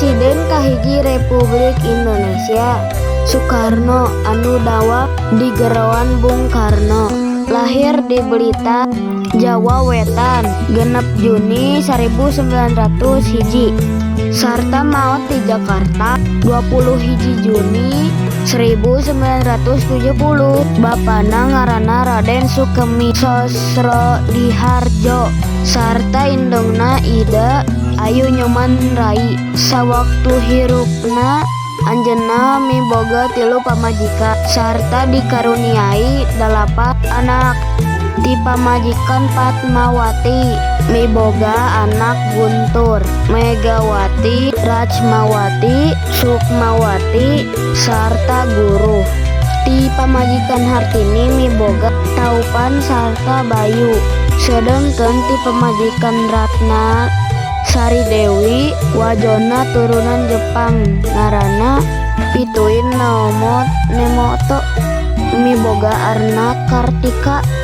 Presiden kahiji Republik Indonesia Sukarno anu dawak digeroan Bung Karno lahir di Blitar, Jawa Wetan, 6 Juni 1901 sarta maot di Jakarta 21 Juni 1970. Bapana ngaranna Raden Sukemi Sosrodihardjo sarta indungna Ida Ayu Nyoman Rai. Sawaktu hirupna anjeunna miboga tilu pamajikan sarta dikaruniai dalapan anak. Ti pamajikan Fatmawati miboga anak Guntur, Megawati, Rachmawati, Sukmawati, sarta Guruh. Ti pamajikan Hartini miboga Taufan sarta Bayu. Sedengkeun ti pamajikan Ratna Sari Dewi wajonna turunan Jepang ngaranna Pituin Nemoto miboga anak Kartika.